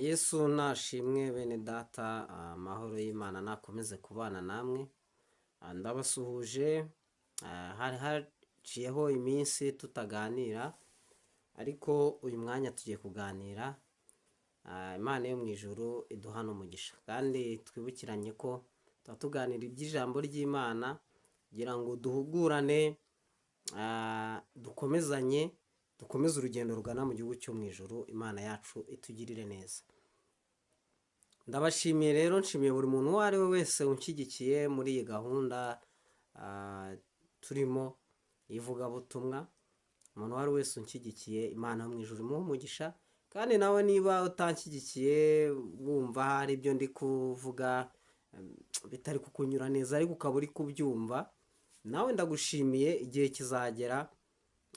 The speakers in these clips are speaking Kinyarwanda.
Yesu nashimwe bene data, amahoro y'Imana nakomeze kubana namwe. Ndabasuhuje, hari haciyeho iminsi tutaganira, ariko uyu mwanya tugiye kuganira. Imana yo mu ijuru iduhana umugisha, kandi twibukiranye ko tuba tuganira iby'ijambo ry'Imana kugira ngo duhugurane, dukomezanye, dukomeze urugendo rugana mu gihugu cyo mu ijuru. Imana yacu itugirire neza. Ndabashimiye rero, nshimiye buri muntu uwo ari we wese unshyigikiye muri iyi gahunda turimo y'ivugabutumwa. Umuntu uwo ari we wese unshyigikiye, Imana yo mu ijuru imuhe umugisha. Kandi nawe niba utanshyigikiye, wumva hari ibyo ndi kuvuga bitari kukunyura neza, ariko ukaba uri kubyumva, nawe ndagushimiye. Igihe kizagera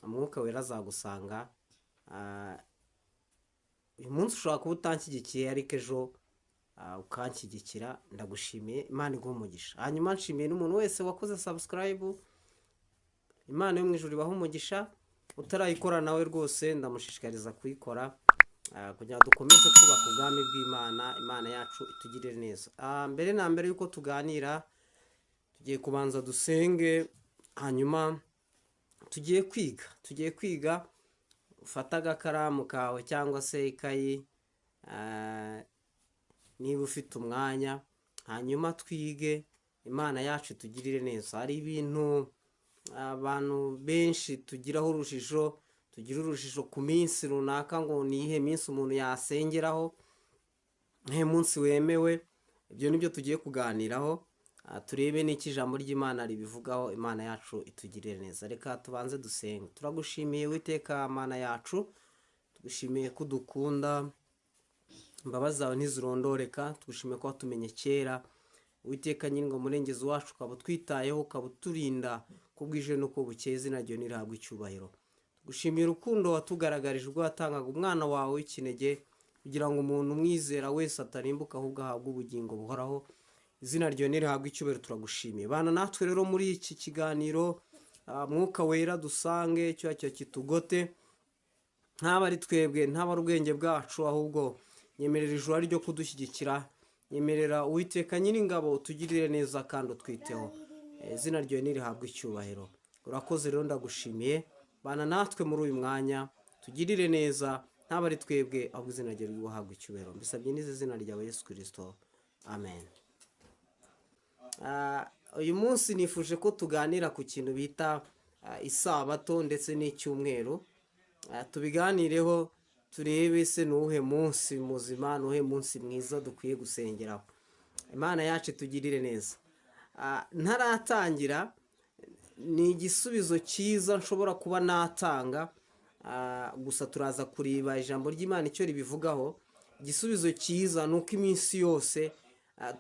Umwuka Wera azagusanga. Uyu munsi ushobora kuba utanshyigikiye, ariko ejo ukanshyigikira. Ndagushimiye, Imana iguhe umugisha. Hanyuma nshimiye n'umuntu wese wakoze subscribe, Imana yo mu ijuru ibahe umugisha. Utarayikora nawe rwose ndamushishikariza kuyikora, kugira ngo dukomeze kubaka ubwami bw'Imana. Imana yacu itugirire neza. Mbere na mbere y'uko tuganira, tugiye kubanza dusenge, hanyuma tugiye kwiga. Ufate agakaramu kawe cyangwa se ikayi, niba ufite umwanya, hanyuma twige. Imana yacu itugirire neza. Hari ibintu abantu benshi tugiraho urujijo, tugira urujijo ku minsi runaka, ngo ni iyihe minsi umuntu yasengeraho, nihe munsi wemewe. Ibyo nibyo tugiye kuganiraho, turebe n'icyo ijambo ry'Imana ribivugaho. Imana yacu itugirire neza. Reka tubanze dusenge. Turagushimiye Witeka Mana yacu, tugushimiye ko udukunda, imbabazi zawe ntizirondoreka. Tugushimiye ko watumenye kera, Uwiteka Nyiringabo, Murengezi wacu, ukaba utwitayeho, ukaba uturinda ko bwije n'uko bukeye. Izina ryawe nirihabwe icyubahiro. Tugushimiye urukundo watugaragarije ubwo watangaga umwana wawe w'ikinege, kugira ngo umuntu umwizera wese atarimbuka, ahubwo ahabwe ubugingo buhoraho. Izina ryawe nirihabwe icyubahiro. Turagushimiye. Bana natwe rero muri iki kiganiro, Mwuka Wera dusange, icyo cyo kitugote, ntaba ari twebwe, ntaba ari ubwenge bwacu, ahubwo nyemerera ijuru ari ryo kudushyigikira. Nyemerera Uwiteka Nyiringabo utugirire neza kandi utwiteho. Izina ryawe nirihabwe icyubahiro. Urakoze rero, ndagushimiye. Bana natwe muri uyu mwanya, tugirire neza, ntaba ari twebwe, ahubwo izina ryawe rihabwe icyubahiro. Mbisabye n'izi zina ryawe Yesu Kirisito, amen. Uyu munsi nifuje ko tuganira ku kintu bita isabato ndetse n'icyumweru. Tubiganireho turebe se ni uwuhe munsi muzima, ni uwuhe munsi mwiza dukwiye gusengeraho. Imana yacu itugirire neza. Ntaratangira, ni igisubizo cyiza nshobora kuba natanga, gusa turaza kureba ijambo ry'Imana icyo ribivugaho. Igisubizo cyiza ni uko iminsi yose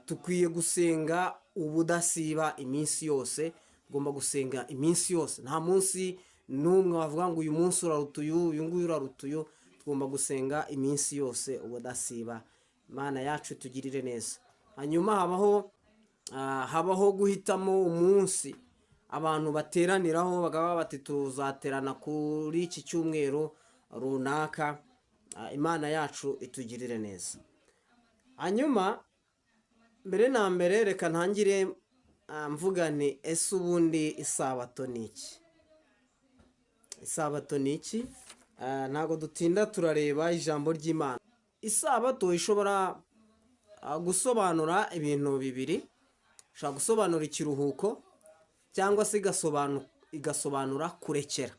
dukwiye gusenga ubudasiba. Iminsi yose tugomba gusenga, iminsi yose. Nta munsi n'umwe wavuga ngo uyu munsi uraruta uyu, uyu nguyu uraruta uyu. Tugomba gusenga iminsi yose ubudasiba. Imana yacu tugirire neza. Hanyuma habaho guhitamo umunsi abantu bateraniraho, bakaba bati tuzaterana kuri iki cyumweru runaka. Imana yacu itugirire neza. Hanyuma mbere na mbere reka ntangire mvuga nti: ese ubundi isabato ni iki? Isabato ni iki? Ntabwo dutinda, turareba ijambo ry'Imana. Isabato ishobora gusobanura ibintu bibiri: ishobora gusobanura ikiruhuko, cyangwa se igasobanura kurekera.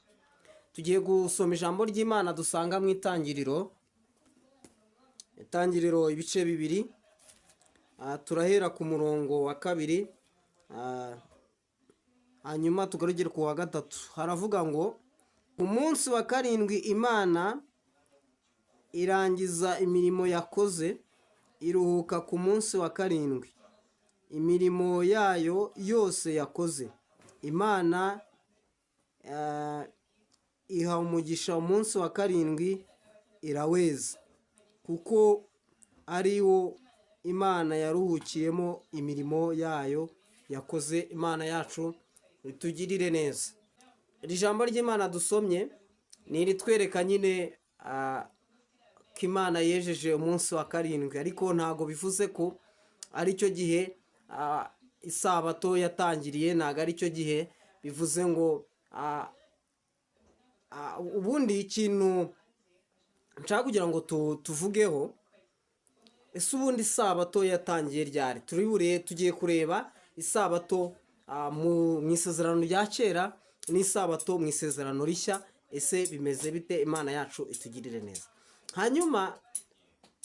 Tugiye gusoma ijambo ry'Imana dusanga mu Itangiriro, Itangiriro ibice 2. Turahera ku murongo wa 2, hanyuma tugarukire ku wa 3. Haravuga ngo: ku munsi wa karindwi Imana irangiza imirimo yakoze, iruhuka ku munsi wa karindwi imirimo yayo yose yakoze. Imana iha umugisha umunsi wa karindwi, iraweza, kuko ari wo Imana yaruhukiyemo imirimo yayo yakoze. Imana yacu itugirire neza. Iri jambo ry'Imana dusomye ni iritwereka nyine ko ko Imana yejeje umunsi wa karindwi, ariko ntabwo bivuze ko aricyo gihe isabato yatangiriye. Ntabwo aricyo gihe bivuze ngo ubundi ikintu nshaka kugira ngo tuvugeho, ese ubundi isabato yatangiye ryari? Turi tugiye kureba isabato mu isezerano rya kera n'isabato mu isezerano rishya. Ese bimeze bite? Imana yacu itugirire neza. Hanyuma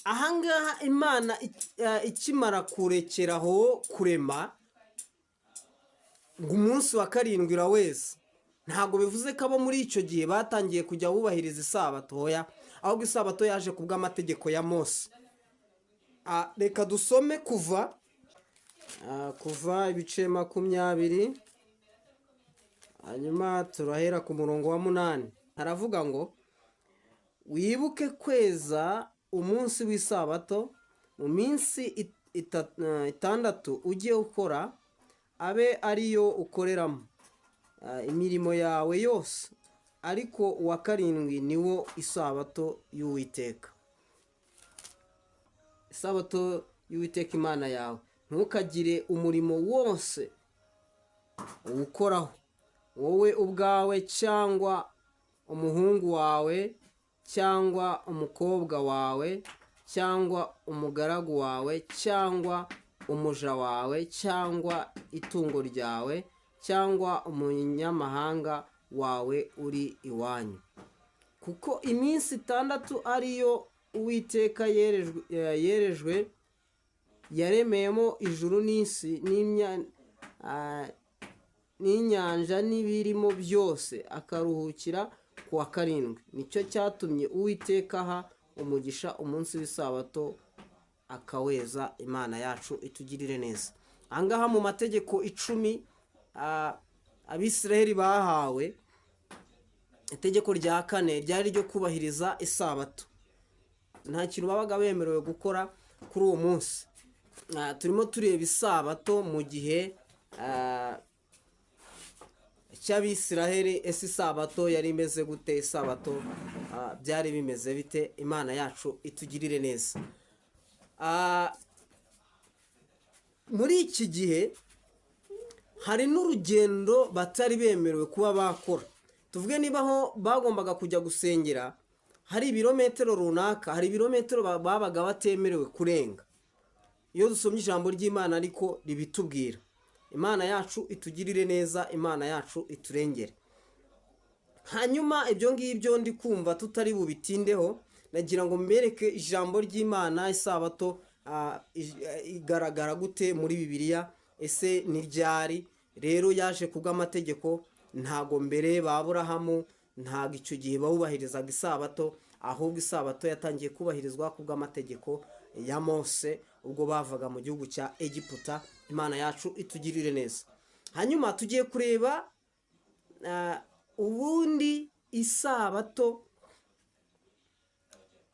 ahangaha Imana ikimara kurekeraho kurema, ngo umunsi wa karindwi uraweza, ntabwo bivuze ko abo muri icyo gihe batangiye kujya bubahiriza isabato. Hoya, ahubwo isabato yaje ku bw'amategeko ya Mose. Reka dusome Kuva ibice 20, hanyuma turahera ku murongo wa 8. Haravuga ngo: "Wibuke kweza umunsi w'isabato. Mu minsi 6 ujye ukora, abe ariyo ukoreramo imirimo yawe yose, ariko uwa karindwi niwo isabato y'Uwiteka, isabato y'Uwiteka Imana yawe. Ntukagire umurimo wose uwukoraho, wowe ubwawe cyangwa umuhungu wawe cyangwa umukobwa wawe cyangwa umugaragu wawe cyangwa umuja wawe cyangwa itungo ryawe cyangwa umunyamahanga wawe uri iwanyu, kuko iminsi 6 ariyo Uwiteka yerejwe yaremeyemo ijuru n'isi n'inyanja n'ibirimo byose, akaruhukira ku wa karindwi. Nicyo cyatumye Uwiteka aha umugisha umunsi w'isabato, akaweza." Imana yacu itugirire neza. Ahangaha mu mategeko 10 Abisiraheli bahawe, itegeko rya kane ryari iryo kubahiriza isabato. Nta kintu babaga bemerewe gukora kuri uwo munsi. Turimo tureba isabato mu gihe cy'Abisiraheli. Ese isabato yari imeze gute? Isabato byari bimeze bite? Imana yacu itugirire neza. Muri iki gihe hari n'urugendo batari bemerewe kuba bakora. Tuvuge niba aho bagombaga kujya gusengera hari ibirometero runaka, hari ibirometero babaga batemerewe kurenga. Iyo dusomye ijambo ry'Imana ariko ribitubwira. Imana yacu itugirire neza, Imana yacu iturengere. Hanyuma ibyo ngibyo ndi kumva tutari bubitindeho. Nagira ngo mbereke ijambo ry'Imana. Isabato igaragara gute muri Bibiliya? Ese ni ryari rero yaje kubw'amategeko? Ntago mbere ba Burahamu, ntago icyo gihe bawubahirizaga isabato, ahubwo isabato yatangiye kubahirizwa kubw'amategeko ya Mose ubwo bavaga mu gihugu cya Egiputa. Imana yacu itugirire neza. Hanyuma tugiye kureba ubundi isabato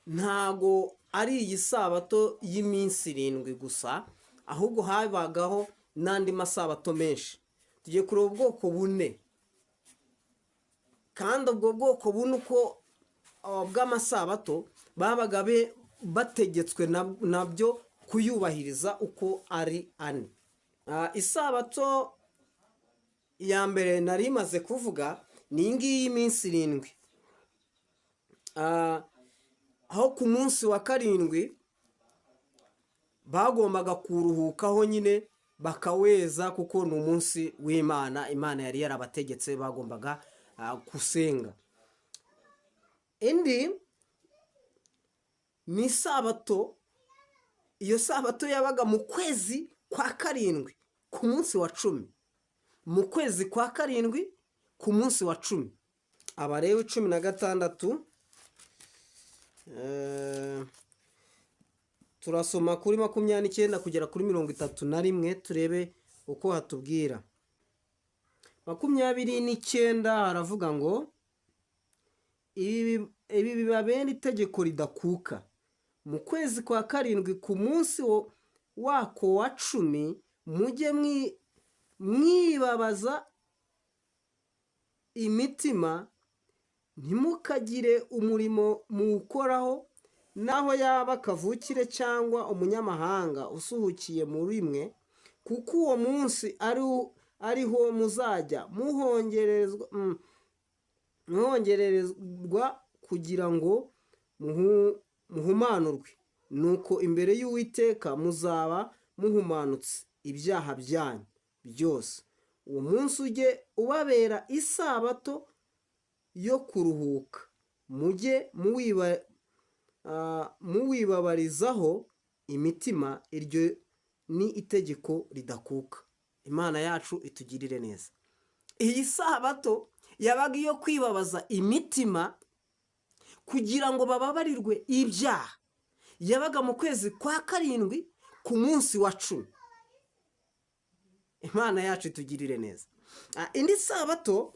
ntago ari iyi sabato y'iminsi 7 gusa, ahubwo habagaho n'andi masabato menshi. Tugiye kureba ubwoko bune, kandi ubwo bwoko bune uko bw'amasabato babaga bategetswe nabyo kuyubahiriza uko ari ane. Isabato ya mbere nari imaze kuvuga ni iyi ngiyi y'iminsi 7, aho ku munsi wa karindwi bagombaga kuruhukaho nyine, bakaweza, kuko ni umunsi w'Imana. Imana yari yarabategetse, bagombaga gusenga. Indi ni isabato. Iyo sabato yabaga mu kwezi kwa karindwi ku munsi wa 10, mu kwezi kwa karindwi ku munsi wa 10. Abalewi 16, turasoma kuri 29 kugera kuri 31, turebe uko hatubwira. 29 haravuga ngo: "Ibi bibabere itegeko ridakuka: mu kwezi kwa karindwi ku munsi wako wa 10, mujye mwibabaza imitima, ntimukagire umurimo muwukoraho." Naho yaba kavukire cyangwa umunyamahanga usuhukiye muri mwe, kuko uwo munsi ariho muzajya muhongererezwa kugira ngo muhumanurwe. Nuko imbere y'Uwiteka muzaba muhumanutse ibyaha byanyu byose. Uwo munsi ujye ubabera isabato yo kuruhuka, mujye muwibabarizaho imitima. Iryo ni itegeko ridakuka. Imana yacu itugirire neza. Iyi sabato yabaga iyo kwibabaza imitima kugira ngo bababarirwe ibyaha. Yabaga mu kwezi kwa karindwi ku munsi wa 10. Imana yacu itugirire neza. Indi sabato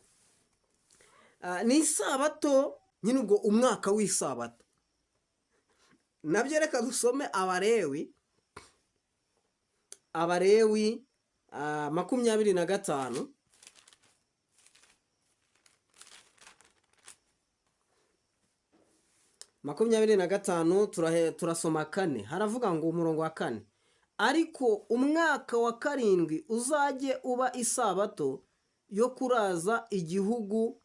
ni isabato nyine, ubwo umwaka w'isabato nabyo. Reka dusome Abarewi 25. 25, turasoma 4. Haravuga ngo, umurongo wa 4: "Ariko umwaka wa karindwi uzajye uba isabato yo kuraza igihugu,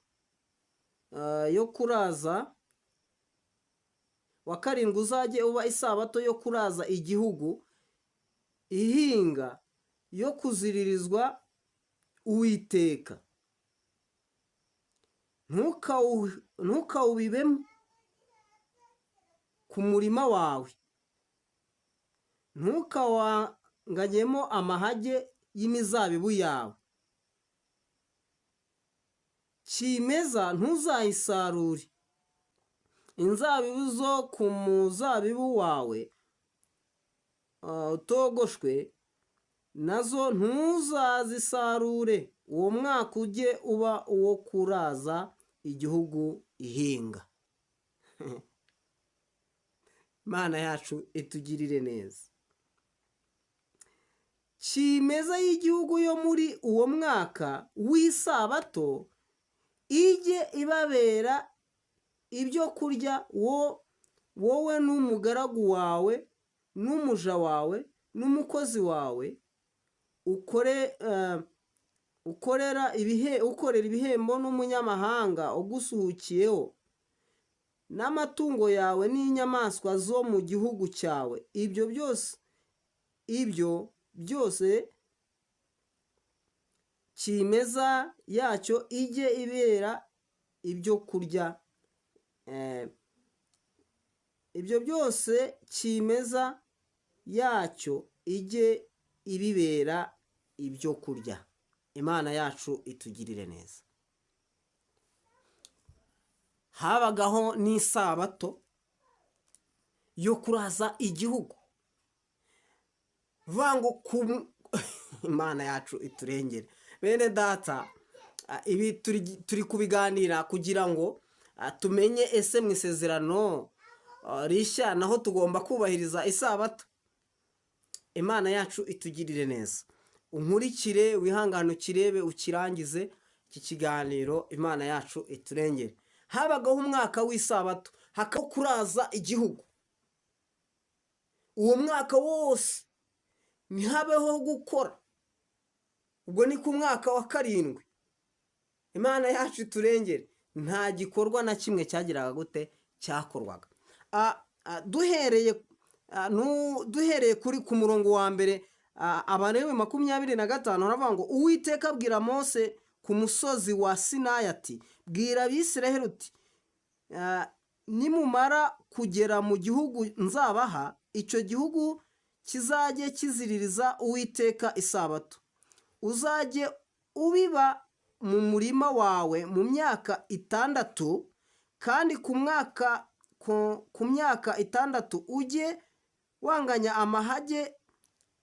yo kuraza wa karindwi uzajye uba isabato yo kuraza igihugu ihinga, yo kuziririzwa Uwiteka. Ntukawubibemo ku murima wawe, ntukawanganyemo amahage y'imizabibu yawe. Kimeza ntuzayisarure, inzabibu zo ku muzabibu wawe utogoshwe nazo ntuzazisarure. Uwo mwaka ujye uba uwo kuraza igihugu ihinga." Imana yacu itugirire neza. Kimeza y'igihugu yo muri uwo mwaka w'isabato ijye ibabera ibyo kurya, wowe n'umugaragu wawe n'umuja wawe n'umukozi wawe ukorera ibihembo n'umunyamahanga ugusuhukiyeho, n'amatungo yawe n'inyamaswa zo mu gihugu cyawe. Ibyo byose kimeza yacyo ijye ibera ibyo kurya, ibyo byose kimeza yacyo ijye ibibera ibyo kurya. Imana yacu itugirire neza. Habagaho n'isabato yo kuraza igihugu. Vuga ngo ku Imana yacu iturengere. Bene data, ibi turi kubiganira kugira ngo tumenye ese mu isezerano rishya naho tugomba kubahiriza isabato? Imana yacu itugirire neza. Unkurikire, wihangane, ukirebe, ukirangize iki kiganiro. Imana yacu iturengere. Habagaho umwaka w'isabato, hakaba kuraza igihugu. Uwo mwaka wose ntihabeho gukora. Ubwo ni ku mwaka wa karindwi. Imana yacu iturengere. Nta gikorwa na kimwe cyagiraga gute, cyakorwaga. Duhereye ku murongo wa mbere, Abalewi 25, haravuga ngo: "Uwiteka abwira Mose ku musozi wa Sinayi ati: 'Bwira Abisiraheli uti: Nimumara kugera mu gihugu nzabaha, icyo gihugu kizajye kiziririza Uwiteka isabato. Uzajye ubiba mu murima wawe mu myaka 6, kandi ku myaka 6 ujye wanganya amahage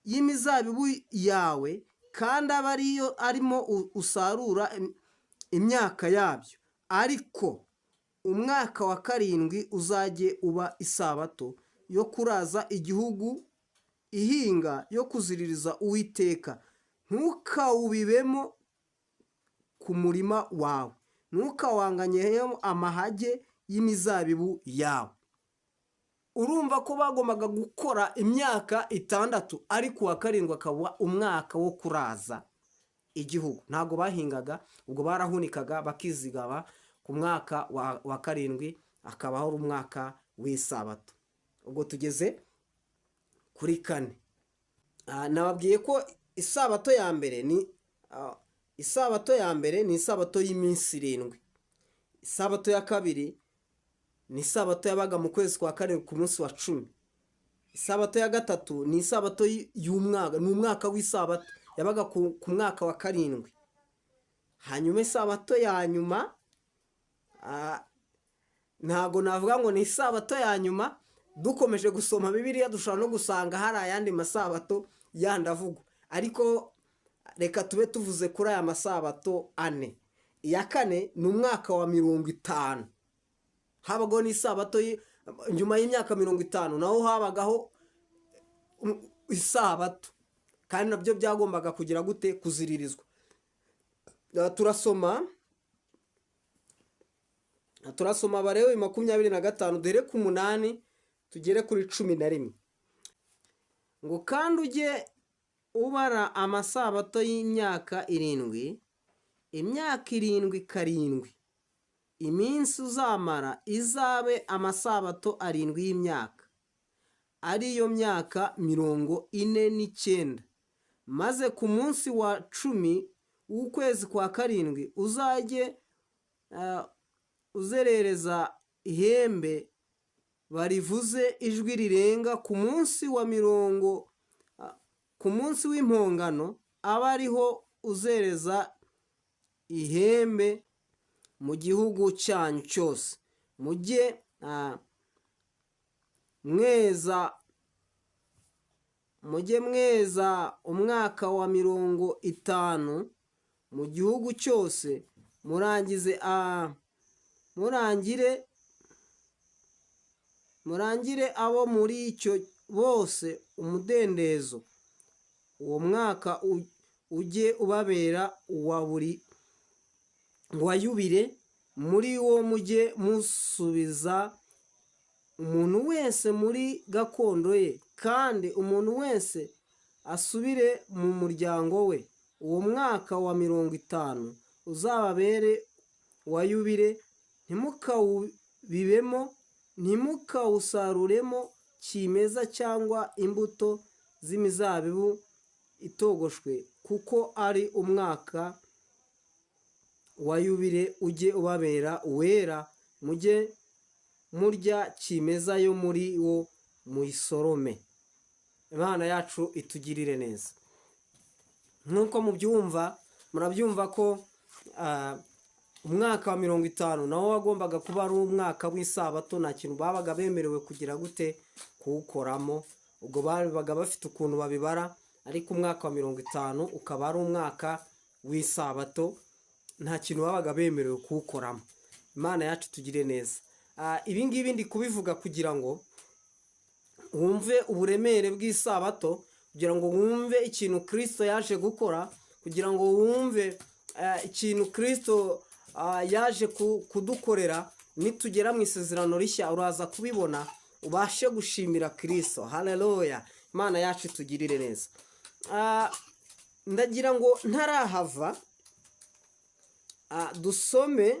y'imizabibu yawe, kandi abe ariyo arimo usarura imyaka yabyo. Ariko umwaka wa karindwi uzajye uba isabato yo kuraza igihugu ihinga, yo kuziririza Uwiteka. Ntukawubibemo ku murima wawe, ntukawanganyeho amahage y'imizabibu yawe.'" Urumva ko bagombaga gukora imyaka 6, ariko uwa karindwi akaba umwaka wo kuraza igihugu. Ntabwo bahingaga, ubwo barahunikaga bakizigama ku mwaka wa karindwi, akabaho ari umwaka w'isabato. Ubwo tugeze kuri kane. Nababwiye ko isabato ya mbere ni isabato y'iminsi 7. Isabato ya kabiri ni isabato yabaga mu kwezi kwa karindwi ku munsi wa 10. Isabato ya gatatu ni isabato y'umwaka, ni umwaka w'isabato yabaga ku mwaka wa karindwi. Hanyuma isabato ya nyuma, ntago navuga ngo ni isabato ya nyuma. Dukomeje gusoma Bibiliya dushobora no gusanga hari ayandi masabato yandi avugwa, ariko reka tube tuvuze kuri aya masabato ane. Iya kane ni umwaka wa 50. Habagaho n'isabato nyuma y'imyaka 50, naho habagaho isabato, kandi nabyo byagombaga kugira gute? Kuziririzwa. Turasoma Abalewi 25, duhere ku 8 tugere kuri 11. Ngo: "Kandi ujye ubara amasabato y'imyaka 7, imyaka 7 karindwi, iminsi uzamara izabe amasabato 7 y'imyaka, ariyo myaka 49. Maze ku munsi wa 10 w'ukwezi kwa karindwi uzajye uzerereza ihembe barivuze ijwi rirenga. Ku munsi wa mirongo ku munsi w'impongano abe ariho uzereza ihembe mu gihugu cyanyu cyose. Mujye mweza umwaka wa 50 mu gihugu cyose, murangize murangire abo muri icyo bose umudendezo. Uwo mwaka ujye ubabera uwa buri wa yubile. Muri wo mujye musubiza umuntu wese muri gakondo ye, kandi umuntu wese asubire mu muryango we. Uwo mwaka wa 50 uzababere uwa yubile, ntimukawubibemo, ntimukawusaruremo kimeza cyangwa imbuto z'imizabibu itogoshwe, kuko ari umwaka wa yubile. Ujye ubabera uwera, mujye murya kimeza yo muri wo muyisorome." Imana yacu itugirire neza. Nk'uko mubyumva, murabyumva ko umwaka wa 50 nawo wagombaga kuba ari umwaka w'isabato. Nta kintu babaga bemerewe kugira gute? Kuwukoramo. Ubwo babaga bafite ukuntu babibara, ariko umwaka wa 50 ukaba ari umwaka w'isabato, nta kintu babaga bemerewe kuwukoramo. Imana yacu tugire neza. Ibi ngibi ndi kubivuga kugira ngo wumve uburemere bw'isabato, kugira ngo wumve ikintu Kirisito yaje gukora, kugira ngo wumve ikintu Kirisito yaje kudukorera. Nitugera mu Isezerano Rishya uraza kubibona, ubashe gushimira Kirisito. Haleluya! Imana yacu itugirire neza. Ndagira ngo ntarahava dusome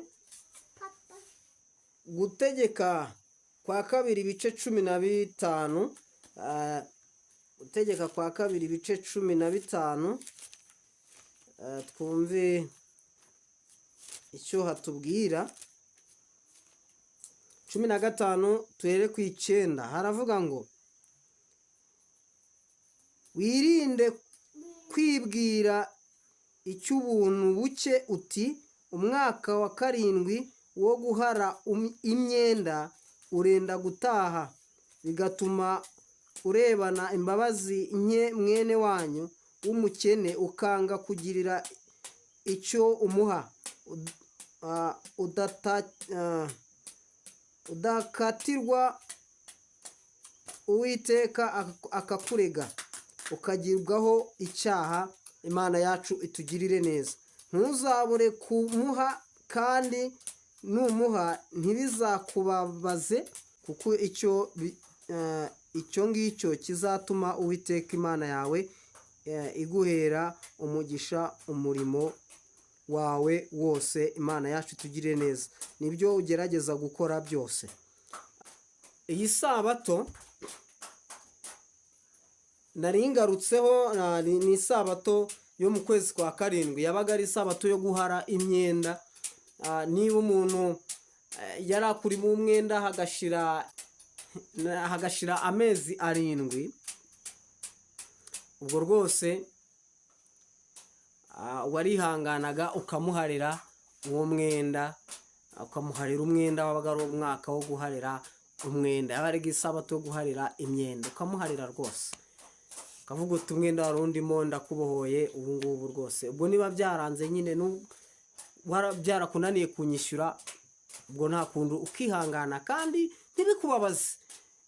Gutegeka kwa Kabiri ibice 15. Gutegeka kwa Kabiri ibice 15, twumve icyo hatubwira. 15 tuhere ku 9. Haravuga ngo: "Wirinde kwibwira icy'ubuntu buke uti: 'Umwaka wa karindwi wo guhara imyenda urenda gutaha,' bigatuma urebana imbabazi nke mwene wanyu w'umukene, ukanga kugirira icyo umuha. Udakatirwa Uwiteka akakurega, ukagibwaho icyaha." Imana yacu itugirire neza. "Ntuzabure kumuha, kandi numuha ntibizakubabaze, kuko icyo icyo ngicyo kizatuma Uwiteka Imana yawe iguhera umugisha umurimo wawe wose. Imana yacu itugirire neza, nibyo ugerageza gukora byose. Iyi sabato nari ngarutseho, ni isabato yo mu kwezi kwa karindwi, yabaga ari isabato yo guhara imyenda. Niba umuntu yari akurimo umwenda hagashira amezi 7, ubwo rwose warihanganaga ukamuharira uwo mwenda, ukamuharira umwenda. Wabaga ari umwaka wo guharira umwenda, yaba ari isabato yo guharira imyenda, ukamuharira rwose, ukavuga uti umwenda wari undimo ndakubohoye ubu ngubu rwose. Ubwo niba byaranze nyine, byarakunaniye kunyishyura, ubwo nta kundi, ukihangana kandi ntibikubabaze.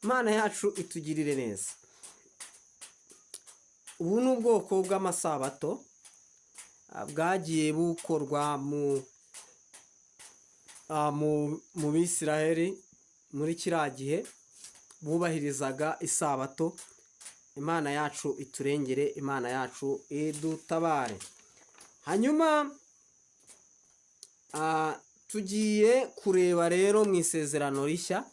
Imana yacu itugirire neza. Ubu ni ubwoko bw'amasabato bwagiye bukorwa mu Bisiraheli muri kiriya gihe bubahirizaga isabato. Imana yacu iturengere, Imana yacu idutabare. Hanyuma tugiye kureba rero mu isezerano rishya.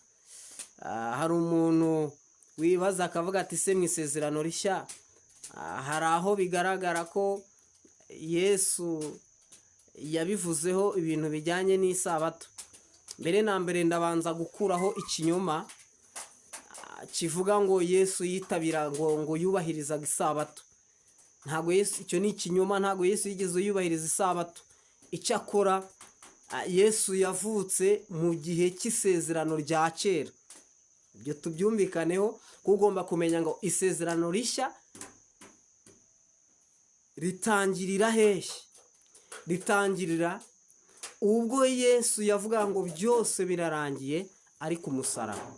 Hari umuntu wibaza akavuga ati se mu isezerano rishya hari aho bigaragara ko Yesu yabivuzeho ibintu bijyanye n'isabato? Mbere na mbere ndabanza gukuraho ikinyoma kivuga ngo Yesu yitabira ngo yubahirizaga isabato. Ntabwo Yesu, icyo ni ikinyoma, ntabwo Yesu yigeze yubahiriza isabato. Icyakora Yesu yavutse mu gihe cy'isezerano rya kera. Ibyo tubyumvikaneho, kuko ugomba kumenya ngo isezerano rishya ritangirira hehe? Ritangirira ubwo Yesu yavuga ngo byose birarangiye ari ku musaraba.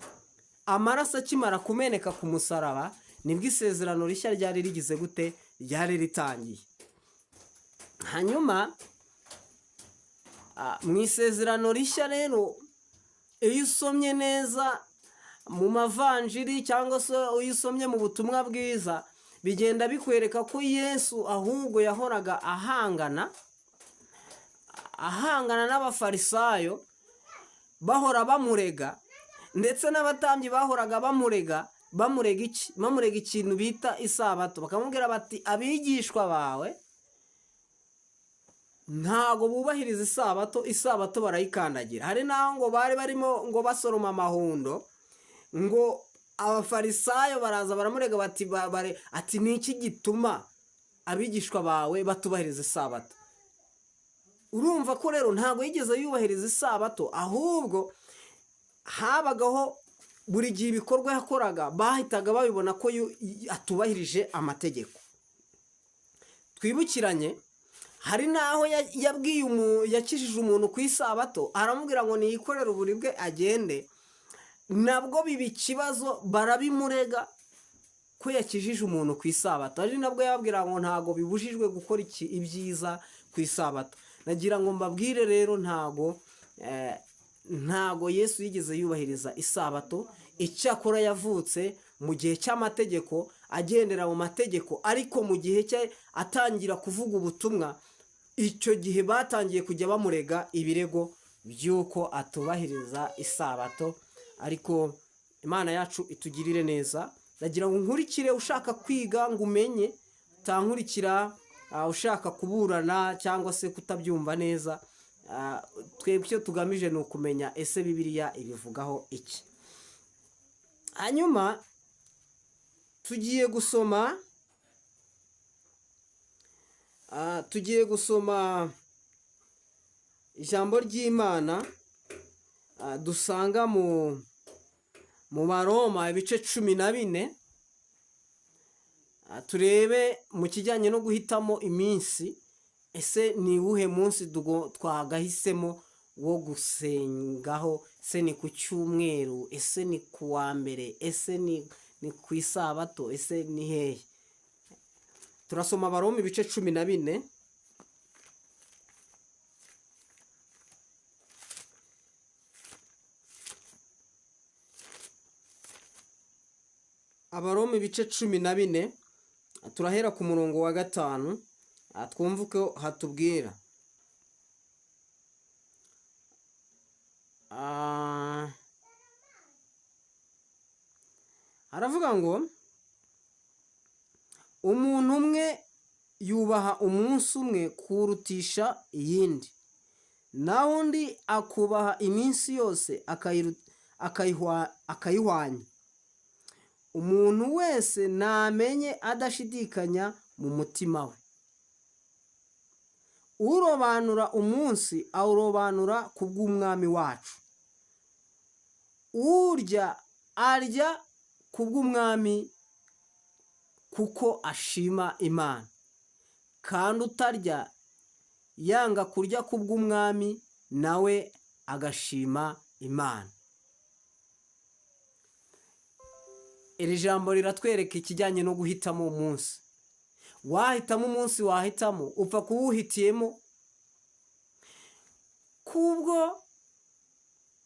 Amaraso akimara kumeneka ku musaraba, nibwo isezerano rishya ryari rigize gute? Ryari ritangiye. Hanyuma mu isezerano rishya rero, iyo usomye neza mu mavanjiri cyangwa se iyo usomye mu butumwa bwiza, bigenda bikwereka ko Yesu ahubwo yahoraga ahangana n'abafarisayo bahora bamurega, ndetse n'abatambyi bahoraga bamurega. Bamurega iki? Bamurega ikintu bita isabato. Bakamubwira bati abigishwa bawe ntago bubahiriza isabato, isabato barayikandagira. Hari n'aho ngo bari barimo ngo basoroma amahundo, ngo abafarisayo baraza baramurega bati ati ni iki gituma abigishwa bawe batubahiriza isabato? Urumva ko rero ntabwo yigeze yubahiriza isabato, ahubwo habagaho buri gihe ibikorwa yakoraga bahitaga babibona ko atubahirije amategeko. Twibukiranye, hari n'aho yabwiye yakijije umuntu ku isabato, aramubwira ngo niyikorere uburibwe agende, nabwo biba ikibazo, barabimurega ko yakijije umuntu ku isabato. Ari nabwo yababwira ngo ntago bibujijwe gukora ibyiza ku isabato. Nagira ngo mbabwire rero, ntago Yesu yigeze yubahiriza isabato. Icyakora yavutse mu gihe cy'amategeko, agendera mu mategeko, ariko mu gihe cye atangira kuvuga ubutumwa, icyo gihe batangiye kujya bamurega ibirego by'uko atubahiriza isabato. Ariko Imana yacu itugirire neza. Ndagira ngo nkurikire ushaka kwiga ngo umenye, utankurikira ushaka kuburana cyangwa se kutabyumva neza. Twebwe icyo tugamije ni ukumenya ese Bibiliya ibivugaho iki. Hanyuma tugiye gusoma ijambo ry'Imana dusanga mu Baroma ibice 14, turebe mu kijyanye no guhitamo iminsi, ese ni uwuhe munsi twagahisemo wo gusengaho? Ese ni ku cyumweru? Ese ni ku wa mbere? Ese ni ku isabato? Ese ni hehe? Turasoma Abaroma ibice 14. Abaroma ibice 14, turahera ku murongo wa 5, twumve uko hatubwira. Haravuga ngo umuntu umwe yubaha umunsi umwe kurutisha iyindi, naho undi akubaha iminsi yose akayihwanya. Umuntu wese namenye adashidikanya mu mutima we. Urobanura umunsi awurobanura ku bw'umwami wacu, urya arya ku bw'umwami kuko ashima Imana, kandi utarya yanga kurya ku bw'umwami nawe agashima Imana. Iri jambo riratwereka ikijyanye no guhitamo umunsi. Wahitamo umunsi wahitamo, upfa kuwuhitiyemo kubwo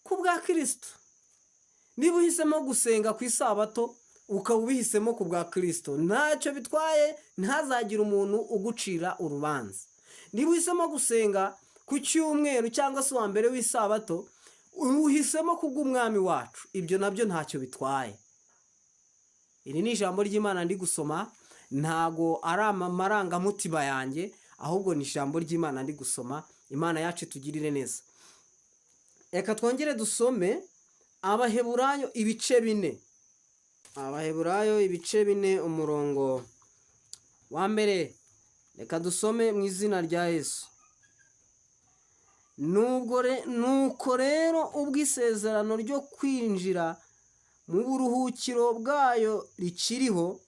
kubwa Kirisito. Niba uhisemo gusenga ku isabato, ukaba ubihisemo ku bwa Kirisito, ntacyo bitwaye, ntazagire umuntu ugucira urubanza. Niba uhisemo gusenga ku cyumweru cyangwa se uwa mbere w'isabato, uhisemo kubw'umwami wacu, ibyo nabyo ntacyo bitwaye. Iri ni ijambo ry'Imana ndi gusoma, ntago ari amarangamutima yanjye, ahubwo ni ijambo ry'Imana ndi gusoma. Imana yacu itugirire neza. Reka twongere dusome Abaheburayo ibice 4. Abaheburayo ibice 4 umurongo wa 1. Reka dusome mu izina rya Yesu. Nuko rero ubwo isezerano ryo kwinjira mu buruhukiro bwayo rikiriho,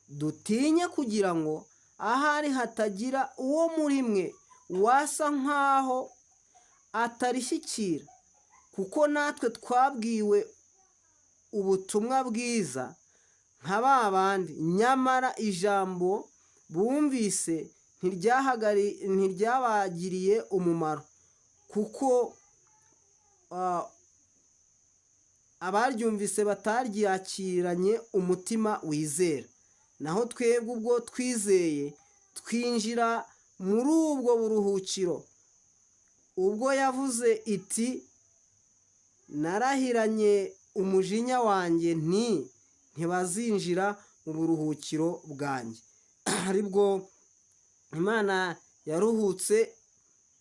dutinye kugira ngo ahari hatagira uwo muri mwe wasa nk'aho atarishyikira, kuko natwe twabwiwe ubutumwa bwiza nka ba bandi, nyamara ijambo bumvise ntiryabagiriye umumaro, kuko abaryumvise bataryakiranye umutima wizera. Naho twebwe ubwo twizeye twinjira muri ubwo buruhukiro, ubwo yavuze iti narahiranye umujinya wanjye nti ntibazinjira mu buruhukiro bwanjye. Aribwo Imana yaruhutse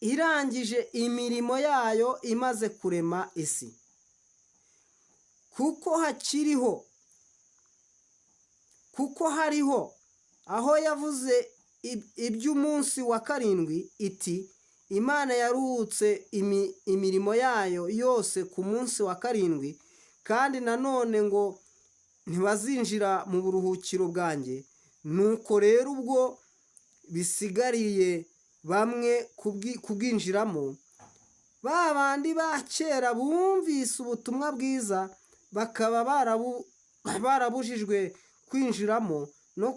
irangije imirimo yayo imaze kurema isi. Kuko hakiriho, kuko hariho aho yavuze iby'umunsi wa 7 iti Imana yaruhutse imirimo yayo yose ku munsi wa 7, kandi nanone ngo ntibazinjira mu buruhukiro bwanjye. Nuko rero ubwo bisigariye bamwe kubwinjiramo, ba bandi ba kera bumvise ubutumwa bwiza bakaba barabujijwe kwinjiramo no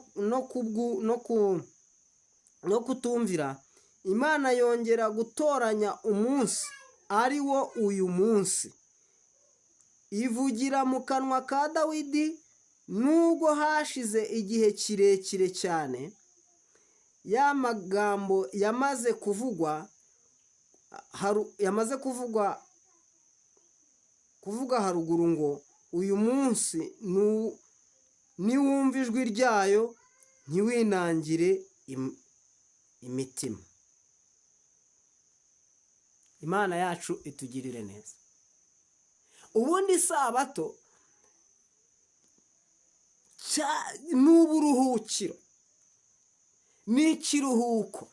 kutumvira, Imana yongera gutoranya umunsi ari wo uyu munsi, ivugira mu kanwa ka Dawidi nubwo hashize igihe kirekire cyane. Ya magambo yamaze kuvugwa kuvuga haruguru ngo uyu munsi niwumva ijwi ryayo ntiwinangire imitima. Imana yacu itugirire neza. Ubundi isabato ni uburuhukiro, ni ikiruhuko.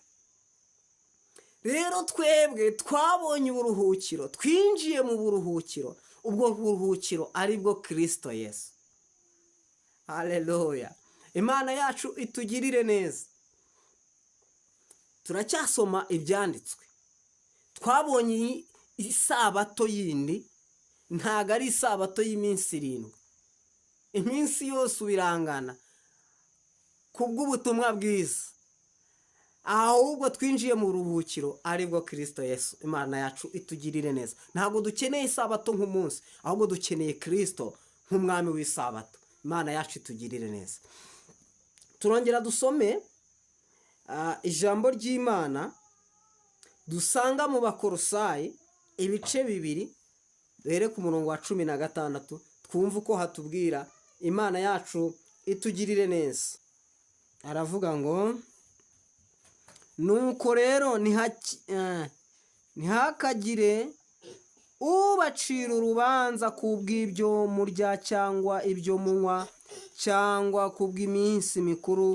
Rero twebwe twabonye uburuhukiro, twinjiye mu buruhukiro, ubwo buruhukiro aribwo Kirisito Yesu. Haleluya! Imana yacu itugirire neza. Turacyasoma ibyanditswe. Twabonye isabato yindi, ntago ari isabato y'iminsi 7. Iminsi yose ubirangana kubw'ubutumwa bwiza, ahubwo twinjiye mu buruhukiro aribwo Kirisito Yesu. Imana yacu itugirire neza. Ntabwo dukeneye isabato nk'umunsi, ahubwo dukeneye Kirisito nk'umwami w'isabato. Imana yacu itugirire neza. Turongera dusome ijambo ry'Imana dusanga mu Bakorosayi ibice 2, duhere ku murongo wa 16, twumve uko hatubwira. Imana yacu itugirire neza. Aravuga ngo: "Nuko rero ntihakagire ubacira urubanza ku bw'ibyo murya cyangwa ibyo munywa, cyangwa ku bw'iminsi mikuru,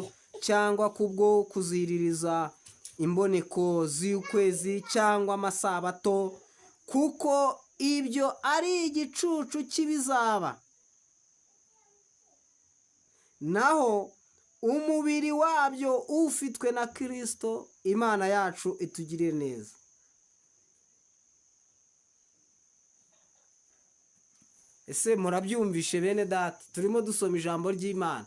cyangwa kubwo kuziririza imboneko z'ukwezi cyangwa amasabato, kuko ibyo ari igicucu cy'ibizaba, naho umubiri wabyo ufitwe na Kirisito." Imana yacu itugirire neza. Ese murabyumvishe, bene data? Turimo dusoma ijambo ry'Imana.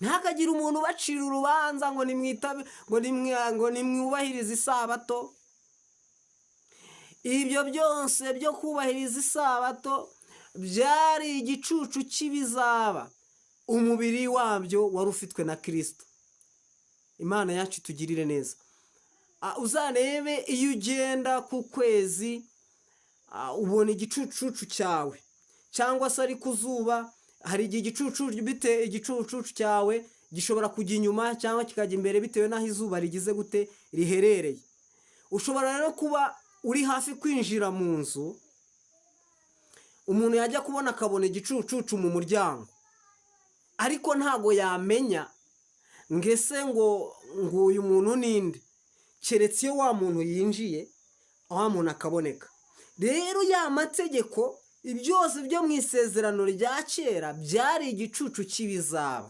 Ntihakagire umuntu ubacira urubanza ngo nimwitabe, ngo nimwubahirize isabato. Ibyo byose byo kubahiriza isabato byari igicucu cy'ibizaba, umubiri wabyo wari ufitwe na Kirisito. Imana yacu itugirire neza. Uzarebe iyo ugenda ku kwezi, ubona igicucucu cyawe, cyangwa se ari ku zuba, hari igihe igicucu bite igicucucu cyawe gishobora kujya inyuma cyangwa kikajya imbere, bitewe n'aho izuba rigize gute riherereye. Ushobora rero kuba uri hafi kwinjira mu nzu, umuntu yajya kubona akabona igicucucu mu muryango, ariko ntago yamenya ngo ese ngo uyu muntu ninde, keretse iyo wa muntu yinjiye, wa muntu akaboneka. Rero ya mategeko byose byo mu isezerano rya kera byari igicucu cy'ibizaba,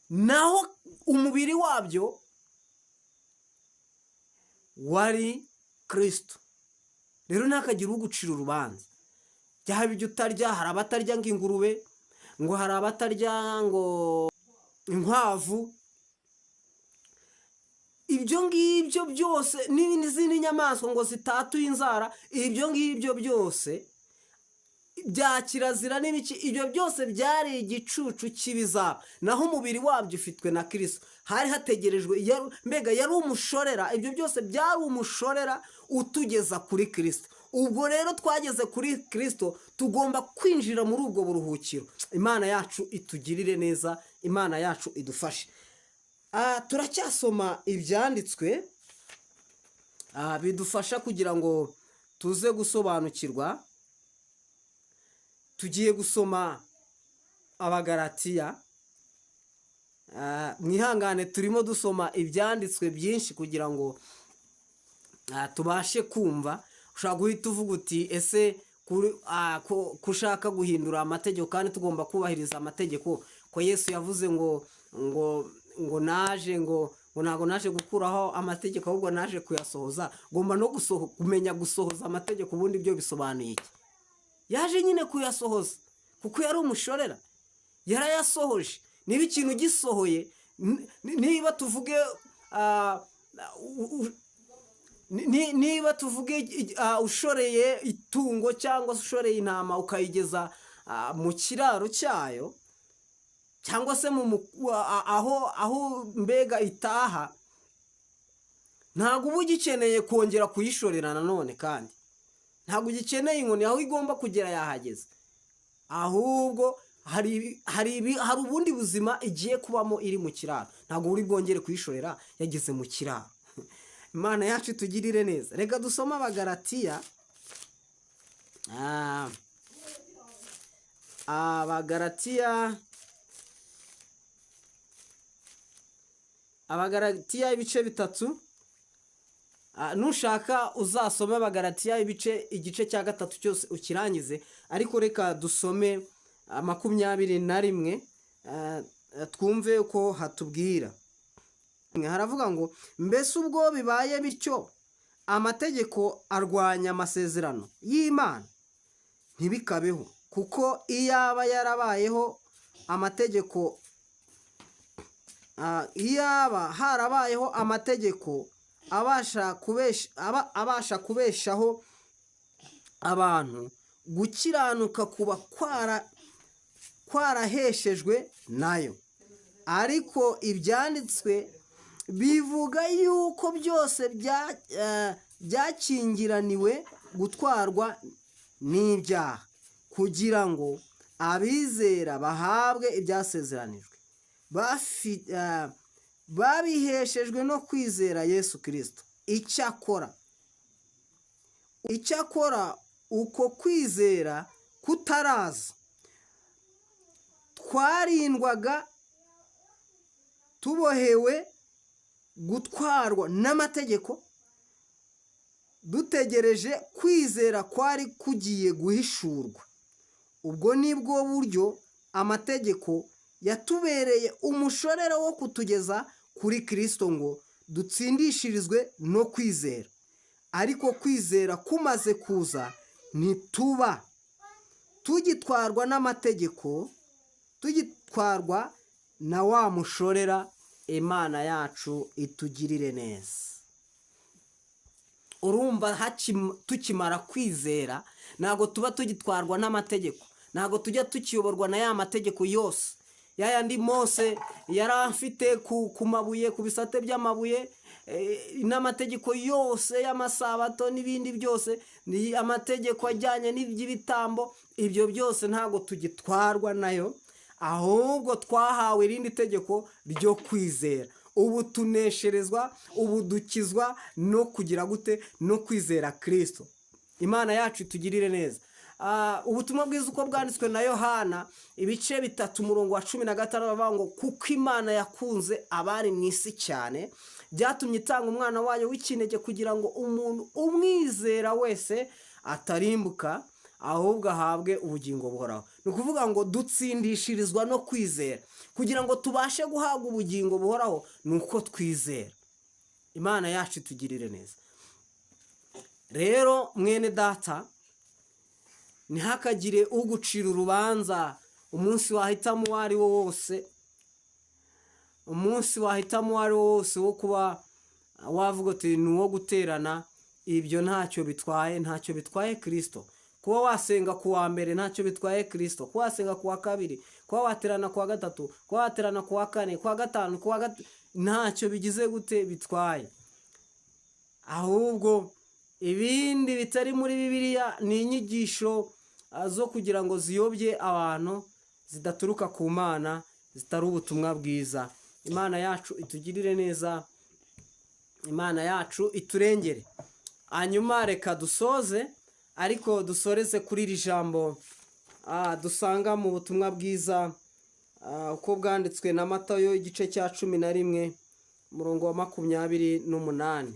naho umubiri wabyo wari Kirisito. Rero ntihakagire ugucira urubanza byaba ibyo utarya. Hari abatarya ngo ingurube, ngo hari abatarya ngo inkwavu. Ibyo ngibyo byose n'izindi nyamaswa ngo zitatuye inzara, ibyo ngibyo byose bya kirazira n'ibiki, ibyo byose byari igicucu cy'ibizaba, naho umubiri wabyo ufitwe na Kirisito. Hari hategerejwe, mbega yari umushorera. Ibyo byose byari umushorera utugeza kuri Kirisito. Ubwo rero twageze kuri Kirisito, tugomba kwinjira muri ubwo buruhukiro. Imana yacu itugirire neza, Imana yacu idufashe. Turacyasoma ibyanditswe bidufasha kugira ngo tuze gusobanukirwa. Tugiye gusoma Abagaratiya. Mwihangane, turimo dusoma ibyanditswe byinshi kugira ngo tubashe kumva. Ushobora guhita uvuga uti: "Ese ko ushaka guhindura amategeko kandi tugomba kubahiriza amategeko, ko Yesu yavuze ngo naje ngo ntabwo naje gukuraho amategeko, ahubwo naje kuyasohoza, ngomba no kumenya gusohoza amategeko, ubundi byo bisobanuye iki?" Yaje nyine kuyasohoza kuko yari umushorera, yarayasohoje. Niba ikintu gisohoye, niba tuvuge niba tuvuge ushoreye itungo cyangwa se ushoreye intama, ukayigeza mu kiraro cyayo, cyangwa se aho mbega itaha, ntabwo uba ugikeneye kongera kuyishorera nanone, kandi ntabwo ugikeneye inkoni. Aho igomba kugera yahageze, ahubwo hari ubundi buzima igiye kubamo iri mu kiraro. Ntabwo uri bwongere kuyishorera, yageze mu kiraro. Imana yacu itugirire neza. Reka dusome Abagaratiya, Abagaratiya ibice 3. Nushaka uzasome Abagaratiya igice cya 3 cyose ukirangize, ariko reka dusome 21, twumve uko hatubwira. Haravuga ngo: "Mbese ubwo bibaye bityo, amategeko arwanya amasezerano y'Imana? Ntibikabeho! Kuko iyaba yarabayeho amategeko, iyaba harabayeho amategeko abasha kubeshaho abantu, gukiranuka kuba kwara Twaraheshejwe nayo. Ariko ibyanditswe bivuga yuko byose byakingiraniwe gutwarwa n'ibyaha, kugira ngo abizera bahabwe ibyasezeranijwe babiheshejwe no kwizera Yesu Kirisito. Icyakora uko kwizera kutaraza, twarindwaga tubohewe gutwarwa n'amategeko, dutegereje kwizera kwari kugiye guhishurwa. Ubwo nibwo buryo amategeko yatubereye umushorera wo kutugeza kuri Kirisito, ngo dutsindishirizwe no kwizera. Ariko kwizera kumaze kuza, ntituba tugitwarwa n'amategeko, tugitwarwa na wa mushorera. Imana yacu itugirire neza. Urumva, tukimara kwizera ntabwo tuba tugitwarwa n'amategeko, ntabwo tujya tukiyoborwa na ya mategeko yose, ya yandi Mose yari afite ku mabuye, ku bisate by'amabuye, n'amategeko yose y'amasabato n'ibindi byose, ni amategeko ajyanye n'iby'ibitambo. Ibyo byose ntabwo tugitwarwa nayo, ahubwo twahawe irindi tegeko ryo kwizera. Ubu tunesherezwa, ubu dukizwa no kugira gute? No kwizera Kirisito. Imana yacu itugirire neza. Ubutumwa bwiza uko bwanditswe na Yohana, ibice 3, umurongo wa 15, bavuga ngo: "Kuko Imana yakunze abari mu isi cyane, byatumye itanga umwana wayo w'ikinege, kugira ngo umuntu umwizera wese atarimbuka, ahubwo ahabwe ubugingo buhoraho." Ni ukuvuga ngo dutsindishirizwa no kwizera. Kugira ngo tubashe guhabwa ubugingo buhoraho ni uko twizera. Imana yacu itugirire neza. Rero mwene data, ntihakagire ugucira urubanza. Umunsi wahitamo uwo ari wo wose, umunsi wahitamo uwo ari wo wose wo kuba wavuga uti ni uwo guterana, ibyo ntacyo bitwaye, ntacyo bitwaye Kirisito. Kuba wasenga ku wa mbere ntacyo bitwaye Kirisito, kuba wasenga ku wa kabiri, kuba waterana ku wa gatatu, kuba waterana ku wa kane, ku wa gatanu, ku wa ntacyo bigize gute bitwaye. Ahubwo ibindi bitari muri Bibiliya ni inyigisho zo kugira ngo ziyobye abantu, zidaturuka ku Mana, zitari ubutumwa bwiza. Imana yacu itugirire neza, Imana yacu iturengere. Hanyuma reka dusoze, ariko dusoreze kuri iri jambo dusanga mu butumwa bwiza uko bwanditswe na Matayo, igice cya 11, umurongo wa 28.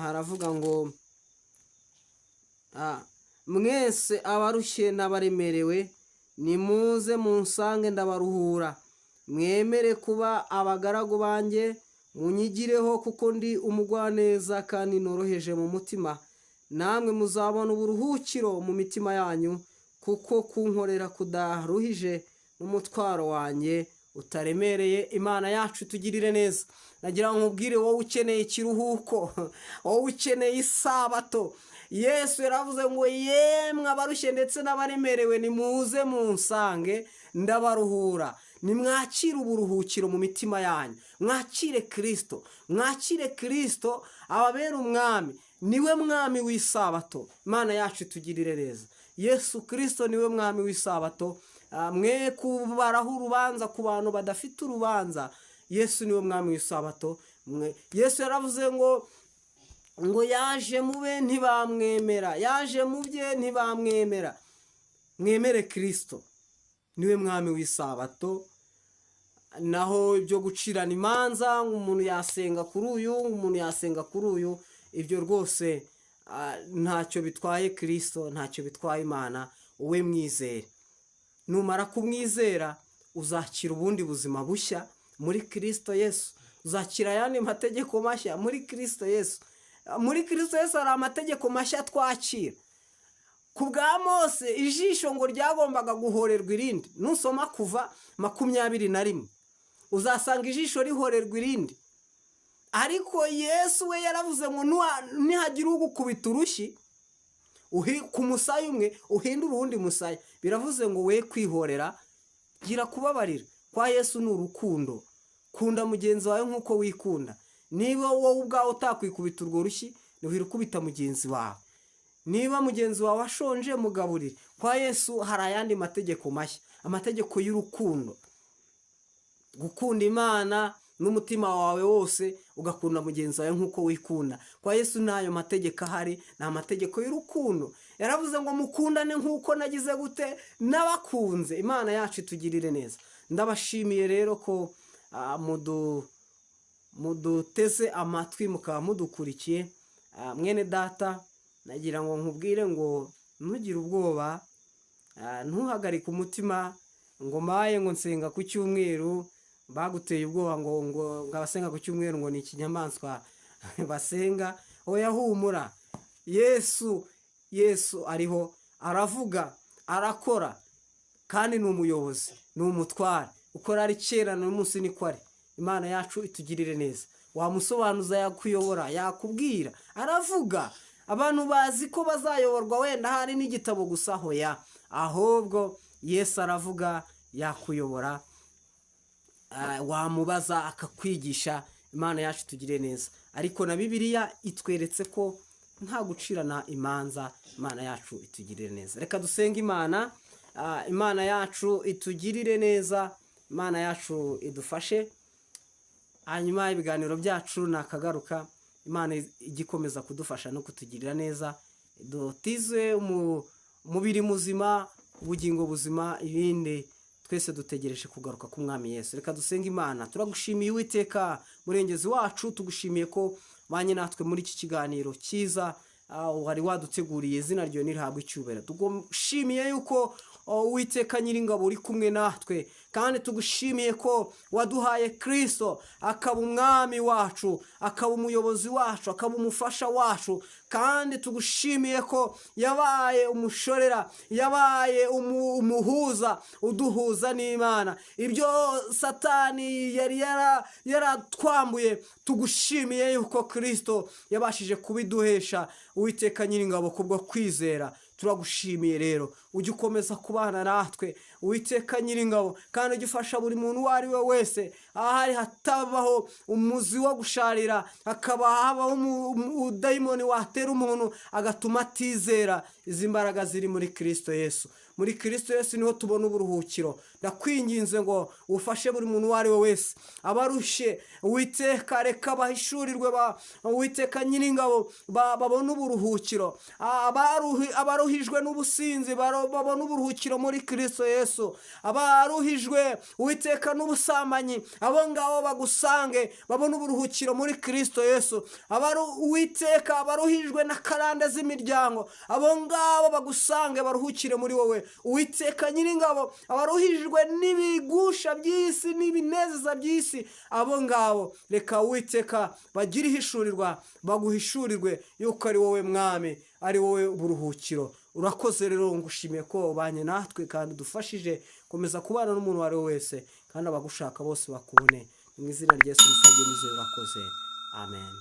Haravuga ngo: "Mwese abarushye n'abaremerewe, nimuze munsange, ndabaruhura. Mwemere kuba abagaragu banjye, munyigireho, kuko ndi umugwaneza kandi noroheje mu mutima, namwe muzabona uburuhukiro mu mitima yanyu, kuko kunkorera kudaruhije n'umutwaro wanjye utaremereye." Imana yacu tugirire neza. Nagira ngo nkubwire, wowe ukeneye ikiruhuko, wowe ukeneye isabato, Yesu yaravuze ngo: "Yemwe abarushye ndetse n'abaremerewe, nimuze munsange, ndabaruhura." Nimwakire uburuhukiro mu mitima yanyu, mwakire Kirisito, mwakire Kirisito ababera umwami. Niwe mwami w'isabato. Imana yacu itugirire neza. Yesu Kirisito niwe mwami w'isabato. Mwe kubaraho urubanza ku bantu badafite urubanza. Yesu niwe mwami w'isabato. Mwe Yesu yaravuze ngo yaje mube ntibamwemera, yaje mu bye ntibamwemera. Mwemere Kirisito, niwe mwami w'isabato. Naho ibyo gucirana imanza ngo umuntu yasenga kuri uyu, ngo umuntu yasenga kuri uyu, ibyo rwose ntacyo bitwaye Kirisito, ntacyo bitwaye Imana. Wowe mwizere, numara kumwizera uzakira ubundi buzima bushya muri Kirisito Yesu, uzakira ayandi mategeko mashya muri Kirisito Yesu. Muri Kirisito Yesu hari amategeko mashya twakira. Ku bwa Mose, ijisho ngo ryagombaga guhorerwa irindi. Nusoma Kuva 21, uzasanga ijisho rihorerwa irindi. Ariko Yesu we yaravuze ngo nihagira ugukubita urushyi ku musaya umwe, uhindure uwundi musaya. Biravuze ngo we kwihorera, gira kubabarira. Kwa Yesu ni urukundo. Kunda mugenzi wawe nk'uko wikunda. Niba wowe ubwawe utakwikubita urwo rushyi, ntiwihire ukubita mugenzi wawe. Niba mugenzi wawe ashonje, mugaburire. Kwa Yesu hari ayandi mategeko mashya, amategeko y'urukundo: gukunda Imana n'umutima wawe wose, ugakunda mugenzi wawe nk'uko wikunda. Kwa Yesu n'ayo mategeko ahari ni amategeko y'urukundo. Yaravuze ngo mukundane nk'uko nagize gute? N'abakunze. Imana yacu itugirire neza. Ndabashimiye rero ko muduteze amatwi, mukaba mudukurikiye. Mwene data, nagira ngo nkubwire ngo ntugire ubwoba, ntuhagarike umutima ngo maye ngo nsenga ku cyumweru. Baguteye ubwoba ngo abasenga ku cyumweru ngo ni ikinyamaswa basenga. Oya, humura. Yesu, Yesu ariho, aravuga, arakora, kandi ni umuyobozi, ni umutware. Uko ari kera, n'uyu munsi niko ari. Imana yacu itugirire neza. Wamusobanuza, yakuyobora, yakubwira, aravuga. Abantu bazi ko bazayoborwa wenda hari n'igitabo gusa. Hoya, ahubwo Yesu aravuga, yakuyobora, wamubaza akakwigisha. Imana yacu itugire neza. Ariko na Bibiliya itweretse ko nta gucirana imanza. Imana yacu itugirire neza. Reka dusenge Imana. Imana yacu itugirire neza, Imana yacu idufashe. Hanyuma ibiganiro byacu nakagaruka. Imana ijya ikomeza kudufasha no kutugirira neza, dutize umubiri muzima, ubugingo buzima, ibindi twese dutegereje kugaruka k'Umwami Yesu. Reka dusenge Imana. Turagushimiye, Uwiteka Murengezi wacu. Tugushimiye ko banye natwe muri iki kiganiro cyiza wari waduteguriye. Izina ryawe nirihabwe icyubahiro. Tugushimiye yuko, Uwiteka Nyiringabo, uri kumwe natwe, kandi tugushimiye ko waduhaye Kirisito akaba umwami wacu, akaba umuyobozi wacu, akaba umufasha wacu. Kandi tugushimiye ko yabaye umushorera, yabaye umuhuza uduhuza n'Imana. Ibyo Satani yari yaratwambuye, tugushimiye yuko Kirisito yabashije kubiduhesha, Uwiteka Nyiringabo, kubwo kwizera. Turagushimiye rero, ujye ukomeza kubana natwe, Uwiteka Nyiringabo, kandi ujye ufasha buri muntu uwo ari we wese. Ahari hatabaho umuzi wo gusharira, hakaba habaho umudayimoni watera umuntu agatuma atizera izi mbaraga ziri muri Kirisito Yesu. Muri Kirisito Yesu niho tubona uburuhukiro. Ndakwinginze ngo ufashe buri muntu uwo ari we wese abarushye, Uwiteka. Reka bahishurirwe, Uwiteka Nyiringabo, babone uburuhukiro. Abaruhijwe n'ubusinzi babone uburuhukiro muri Kirisito Yesu. Abaruhijwe, Uwiteka, n'ubusambanyi, abo ngabo bagusange, babone uburuhukiro muri Kirisito Yesu. Uwiteka, abaruhijwe na karande z'imiryango, abo ngabo bagusange, baruhukire muri wowe, Uwiteka Nyiringabo. Abaruhijwe n'ibigusha by'isi n'ibinezeza by'isi, abo ngabo reka, Uwiteka, bagire ihishurirwa, baguhishurirwe yuko ari wowe Mwami, ari wowe buruhukiro. Urakoze rero, ngushimiye ko ubanye natwe kandi udufashije. Komeza kubana n'umuntu uwo ari we wese, kandi abagushaka bose bakubone. Mu izina rya Yesu musabye nizeye, urakoze, amen.